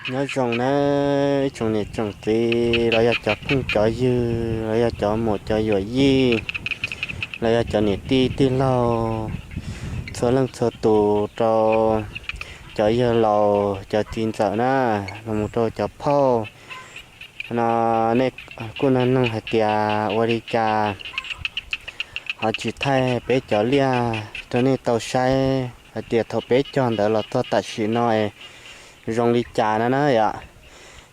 Nyob zoo nawb ib tsoom niam tsoom txiv los yog cov phooj cov ywg los yog cov muam cov yuam yij los yog cov niam tij tij laug txhua leej txhua tus, rau cov yawg laus cov txiv ntxawm na, los mus rau cov phauj no, nej kuj nug noog hais tias ua li cas ho tsis thaij peb cov liaj rau nej tau saib hais tias thaum peb cog ntawd los txog tam sim no es zoo li cas no na yom.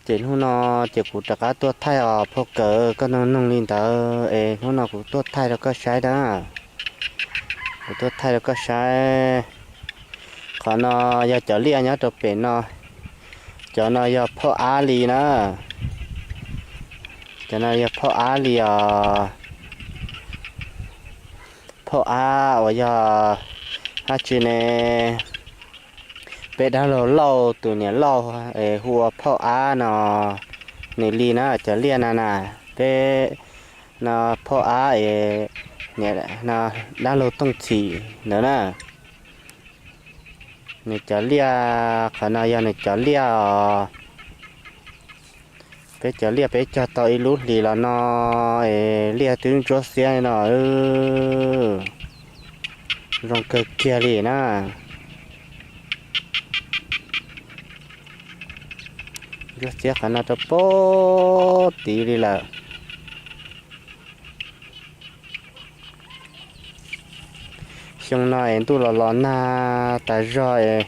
Ces hnub no ces kuv rov qab tuaj thaij os phauj kawm, koj nug noog li ntawd es hnub no kuv tuaj thaij rau koj saib na. Kuv tuaj thaij rau koj saib. Qhov no yog cov liaj nyob rau pem no. Cov no yog phauj ab li na. Cov no yog phauj ab li os. Phauj ab uas yog dab tsi ne, peb dab laug Lauj tus niam Lauj es hu ua phauj ab no nws li na. Cov liaj no na, peb no phauj ab es dab laug Tooj Txhim ntawd na. Nws cov liaj, qhov no yog nws cov liaj os. Peb cov liaj peb cog tau ib lub hlis los no es liaj twb ntsuab xiab no, zoo kawg kiag li na. Ntsuab xiab qhov no rau pem tid li lawm. Xyoo no es ntuj los los nag tas zog es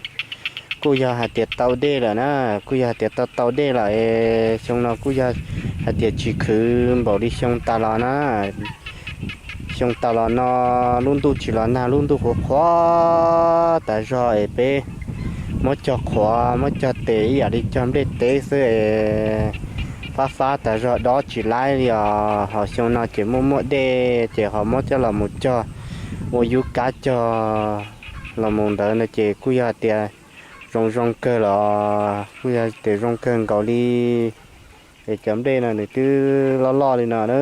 kuj yog hais tias tau dej lawm na, kuj yog hais tias tau tau dej lawm es xyoo no kuj yog hais tias tsis khwv npaum li xyoo tas los na. Xyoo tas los no lub ntuj tsis los nag, lub ntuj qhuav qhuav tas zog es peb muab cog qhuav muab cog tes ib yam li cog nplej teb xwb es fab fab tas zog dob tsis laib li os. Ho xyoo no ces muaj muaj dej ces ho muab coj los mus cog ua yub kab cog los mus ntawd no ces kuj yog tias zoo zoo kawg los kuj yog tias zoo kawg nkaus li. Es cov nplej no nws twb loj loj li no na.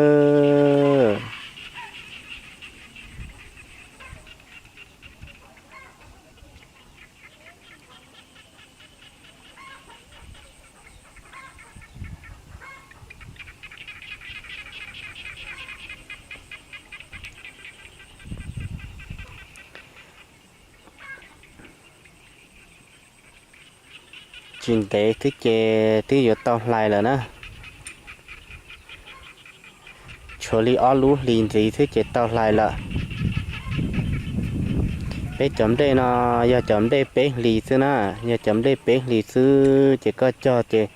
Tsis ntev xwb ces twb yuav tau hlais lawm na. Tshuav li ob lub hlis ntxiv xwb ces tau hlais lawm. Peb cov nplej no yog cov nplej peb hlis xwb na, yog cov nplej peb hlis xwb ces koj cog ces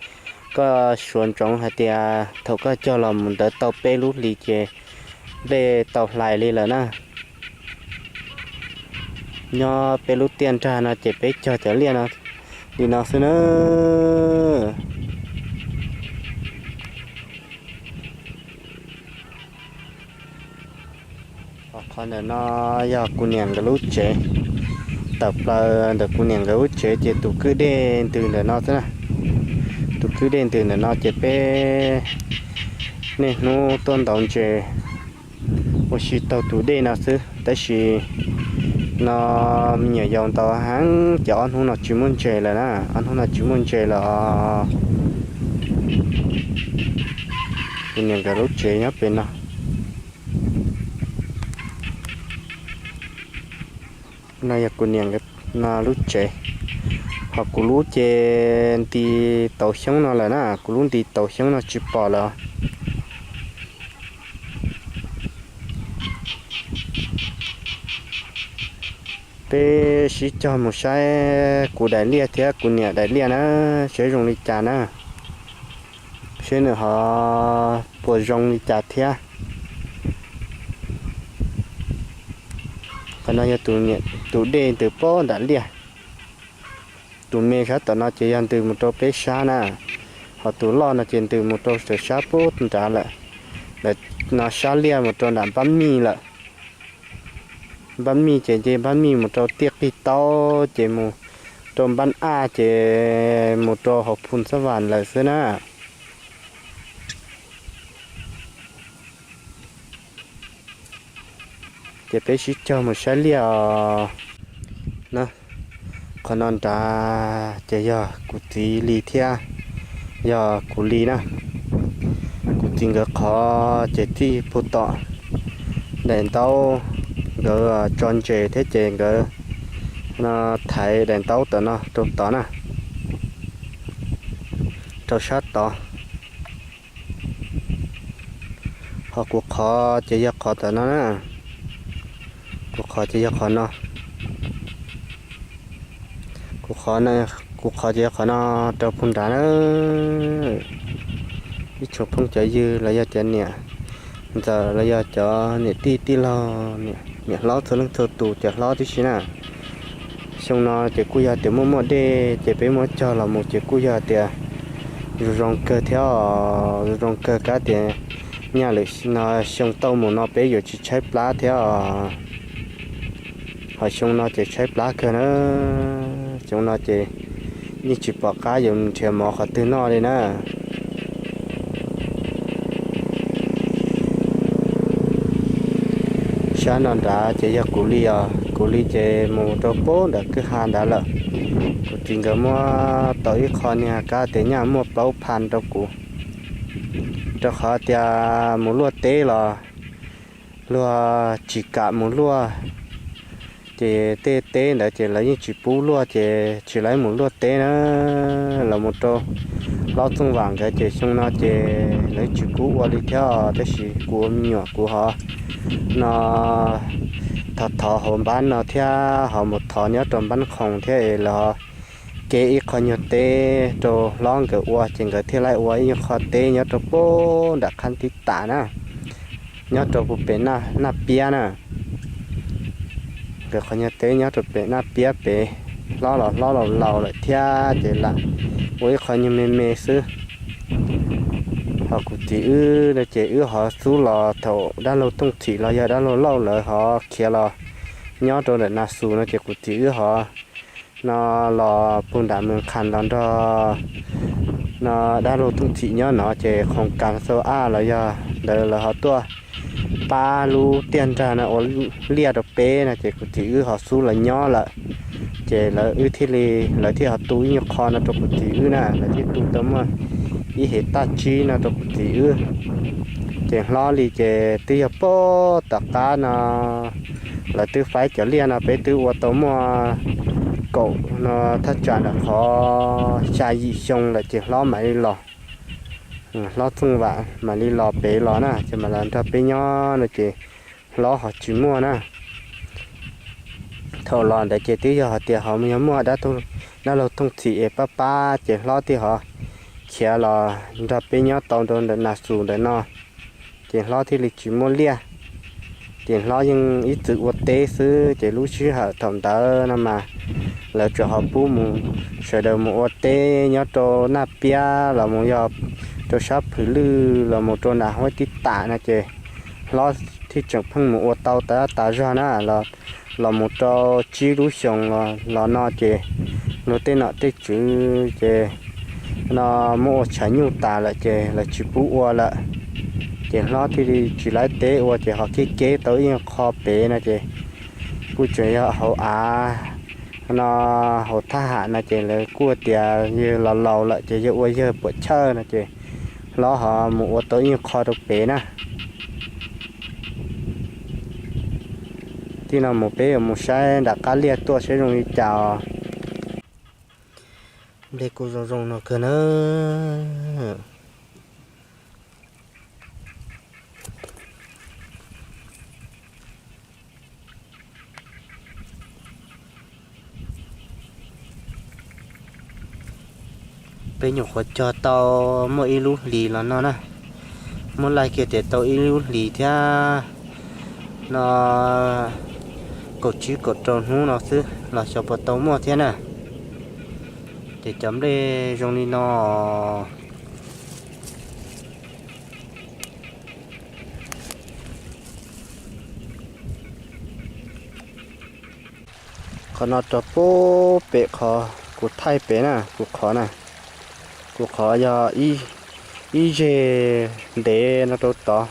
koj suav ntsoov hais tias thaum koj cog los mus ntawd tau peb lub hlis ces nplej tau hlais li lawm na. Nyob peb lub tiaj nrag no ces peb cog cov liaj no li no xwb na. Qhov ntawm no yog kuv niam nkawd lub tsev. Tawm plaws ntawm kuv niam nkawd lub tsev ces tus kwj dej ntws ntawm no xwb na. Tus kwj dej ntws ntawm no ces peb niaj hnub tuaj ntaus ntses ua si taug tus dej no xwb, tab sis no me nyuam yaus ntaus heev ces ob hnub no tsis muaj ntses lawm na, ob hnub no tsis muaj ntses lawm. Kuv niam nkawd lub tsev nyob pem no. No yog kuv niam nkawd lub tsev, ho kuv lub ces nti tauv xyoob no lawm na, kuv lub nti tauv xyoob no tsis pom lawm. Peb sib cog mus saib kuv daim liaj thiab kuv niam daim liaj na, saib zoo li cas na, saib nws ho puas zoo li cas thiab. Qhov no yog tus dej ntws pem nram liaj. Tus me sab tom no ces yog ntws mus rau peb sab na, ho tus loj no ces ntws mus rau sab pem nrad lawm. Ntawm no sab liaj mus rau nram npab mij lawm. Npab mij ces nce npab mij mus rau tiaj qig taub ces mus rau npab aj ces mus rau hauv phu xab vas lawm xwb na. Ces peb sib cog mus saib liaj os. Qhov no nrad ces yog kuv txiv li thiab. yog kuv li na. Kuv txiv nkawd qhov ces txij puag tom daim ntaub, nkawd tso ntses thiab ces nkawd thaiv daim ntaub tom no rau tod na, rau sab tod. Ho kuv qhov ces yog qhov tom no na. Kuv qhov ces yog qhov no. Kuv qhov, kuv qhov ces yog qhov no rau puag nrad na. Ib tsoom phooj cov ywg los yog cov niam ntxawm los yog cov niam tij tij laug, niam hlob txhua leej txhua tus, cov hlob tib si na. Xyoo no ces kuj yog tias muaj muaj dej ces peb muab cog los mus ces kuj yog tias zoo zoo kawg thiab os, zoo zoo kawg. Kav tias nyaj lwm no xyoo tau mus no peb yuav tsis tshaib plab thiab os. Ho xyoo no ces tshaib plab kawg na. Xyoo no ces yeej tsis pom qab yuav nrhiav mov qhov twg noj li na. Sab no nrad ces yog kuv li os, kuv li ces mus rau puag nram kwj ha nrad lawm. Kuv txiv nkawd muab tau ib qho niag kab tias nyaj muaj plaub pha rau kuv, rau qhov tias mus luaj teb los luag tsis kam mus luaj, ces tej teb ntawd ces lawv yeej tsis pub luaj ces tsis lawv mus luaj teb na. Los mus rau hlob Txooj Vam nkawd ces xyoo no ces lawv tsis pub ua li thiab os, tab sis kuv ua me nyuam kuv ho no thov thov hauv npab no thiab ho mus thov nyob rau npab khoom thiab es lawv ho kev ib qho nyuag teb rau hlob nkawd ua ces nkawd thiaj li ua ib nyuag qho teb nyob rau puag nram qab tib tam na, nyob rau puag pem Naj Piab na. Nkawd qhov nyuag teb nyob rau pem Naj Piab pem, hlob los hlob laus laus lawm thiab ces lam ua ib qho nyuag me me xwb. Ho kuv txiv wb no ces wb ho xub los thaum dab laug Tooj Txhim los yog dab laug Lauj lawv ho khiav los nyob rau ntawm Nas Xus no ces kuv txiv wb ho no los puag nram Mes Qhas los nrog no dab laug Tooj Txhim nyob no ces khoom kas xau aj los yog ntawd lawv ho tuaj pab lub tiaj nrag no ua liaj rau peb no ces kuv txiv wb ho xub los nyob lawm. Ces lawv wb thiaj li, lawv thiaj ho tu ib nyuag qho no rau kuv txiv wb na, lawv thiaj tu tau muaj ib hev taj tsib no rau kuv txiv wb. Ces hlob li ces twb yog puag tom qab no lawv twb faib cov liaj no peb twb ua tau muaj kaum no thaj tsam ntawm qhov xya yim xyoo lawm ces hlob mam li los, hlob Txooj Vam mam li los pem los na ces mam los nrog peb nyob no ces hlob ho tsis muaj na. Thaum los ntawd ces twb yog hais tias ho yog muaj dab laug Tooj Txhim es pab pab ces hlob thiaj ho khiav los nrog peb nyob tau rau ntawm Nas Xus ntawm no. Ces hlob thiaj li tsis muaj liaj, ces hlob yeej ib txwm ua teb xwb ces lub sij hawm thaum ntawd no mas lawv tsuas ho pub mus, sawv daws mus ua teb nyob rau Naj Piab los mus yog rau sab Phwm Lwj los mus rau nram Huab Tib Tam no ces hlob thiaj tseem pheej mus ua tau tas tas zog na. Los mus rau tsib lub xyoos los no ces luag tej nom tej tswv ces no muab ua tshav nyuj tas lawm ces lawv tsis pub ua lawm. Ces hlob thiaj li tsis laib teb ua ces ho kev kev tau ib qho pem no ces kuj tseem yog hauv av no, hauv thaj ham no ces lawv kuj tias yawg los laus lawm ces yawg ua yawg puam chawj no ces hlob ho mus ua tau ib qho rau pem na. Tij no mus peb yuav mus saib nram qab liaj tuaj saib zoo li cas os. Nplej kuj zoo zoo no kawg na. Peb nyuam qhuav cog tau muaj ib lub hlis los no na. Muab laij kiag tias tau ib lub hlis thiab no, kaum tsib kaum rau hnub no xwb los xyov puas tau muaj thiab na. Ces cov nplej zoo li no. Qhov no rau puag pem qhov kuv thaij pem na, kuv qhov na, kuv qhov yog ib zeg ntev no rau tod,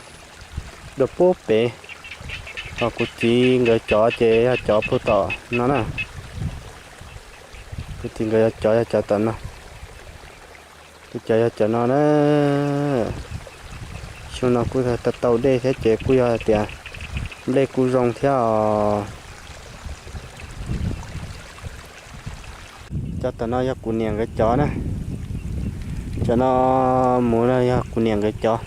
rau puag pem. Ho kuv txiv nkawd cov ces yog cov puag tom no na. Kuv txiv nkawd yog cov, yog cov tom no. Kuv cov yog cov no na. Xyoo no kuj tau tau dej thiab ces kuj yog hais tias nplej kuj zoo thiab os. Cov tom no yog kuv niam nkawd cov na. Cov no mus no yog kuv niam nkawd cov.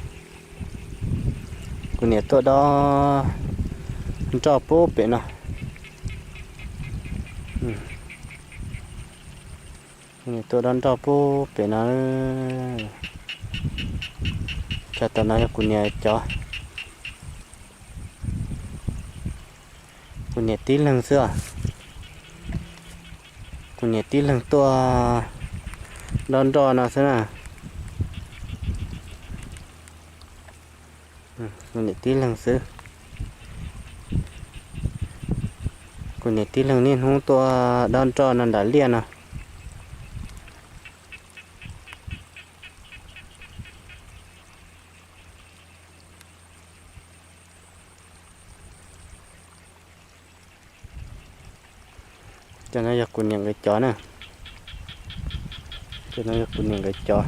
Kuv niam tuaj dob nroj pub pem no. Kuv niam tuaj dob nroj pub pem no. Cov tom no yog kuv niam cov. Kuv niam tib leeg xwb os. Kuv niam tib leeg tuaj dob nroj no xwb na. Kuv niam tib leeg xwb. Kuv niam tib leeg niaj hnub tuaj dob nroj no nram liaj no. Cov no yog kuv niam nkawd cov na. Cov no yog kuv niam nkawd cov.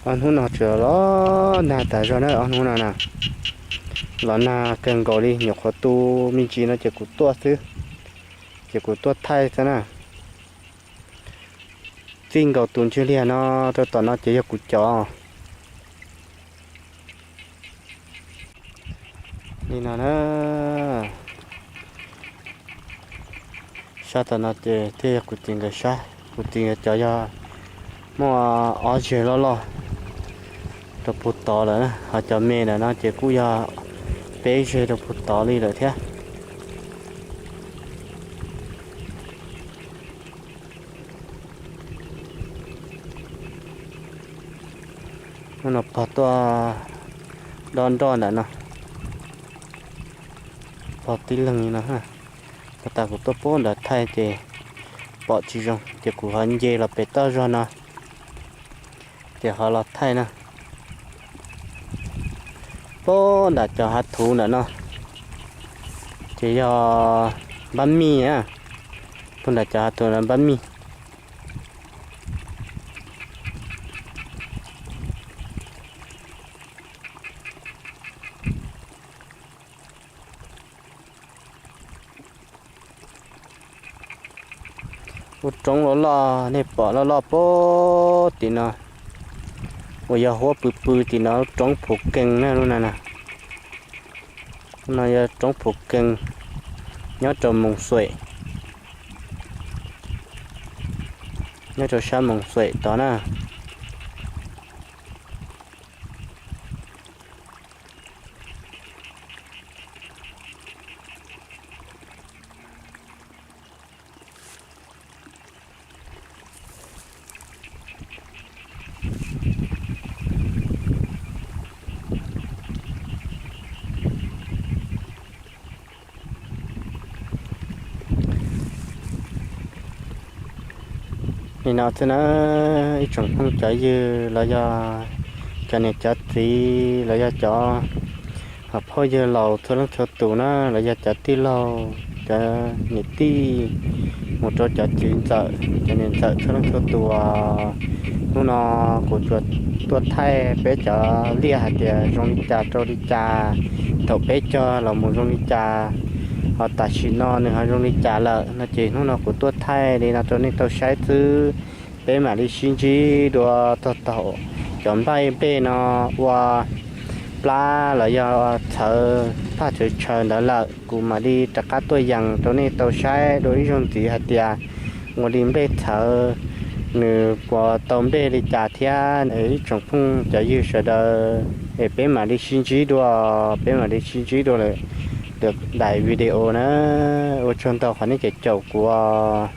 Ob hnub no tseem los nag tas zog na, ob hnub no na. Los nag kawg nkaus li, nyuam qhuav tu me ntsis no ces kuv tuaj xwb, ces kuv tuaj thaij xwb na. Txij nkaus tus ntswg liag no rau tom no ces yog kuv cov. Li no na, sab tom no ces thiaj yog kuv txiv nkawd sab. Kuv txiv nkawd cov yog muaj ob zeg loj loj rau puag tod lawm na, ho cov me ntawm no ces kuj yog peb zeg rau puag tod li lawm thiab. Hnub no pog tuaj dob nroj ntawm no, pog tib leeg li no. Thaum tas kuv tuaj pub ntawd thaij ces pom tsis zoo ces kuv ho nce los pem toj zog no ces ho los thaij na. Pub nram cov hav thuv ntawm no ces yog npab mij na, pub nram cov hav thuv no npab mij. Lub roob loj loj nej pom loj loj pem tim no uas yog huab pw pw tim no lub roob Phuv Kees na lub no na. No yog roob Phuv Kees nyob rau Moos Xuem, nyob rau sab Moos Xuem tod na. Nim no xwb na, ib tsoom phooj cov ywg los yog cov niam cov txiv los yog cov phooj ywg laus txhua leej txhua tus na, los yog cov tij laug, cov niam tij, mus rau cov txiv ntxawm, cov niam ntxawm txhua leej txhua tus. Hnub no kuv tsuas tuaj thaij peb cov liaj hais tias zoo li cas rau li cas, thaum peb cog los mus zoo li cas, ho tam sim no nws ho zoo li cas lawm no ces hnub no kuv tuaj thaij li no rau nej tau saib xwb. Peb mam li sib ntsib dua txog thaum cov nplej nplej no ua plab los yog txhawv phaj txhawv tshaw ntawd lawm, kuv mam li rov qab tuaj yees rau nej tau saib dua ib zaug ntxiv hais tias ua li nplej txhawv nws puas tau nplej li cas thiab. Ib tsoom phooj cov ywg sawv daws, es peb mam li sib ntsib dua, peb mam li sib ntsib dua lawm lwm daim video na. Ua tsaug ntau qhov nej caum caum kuv os.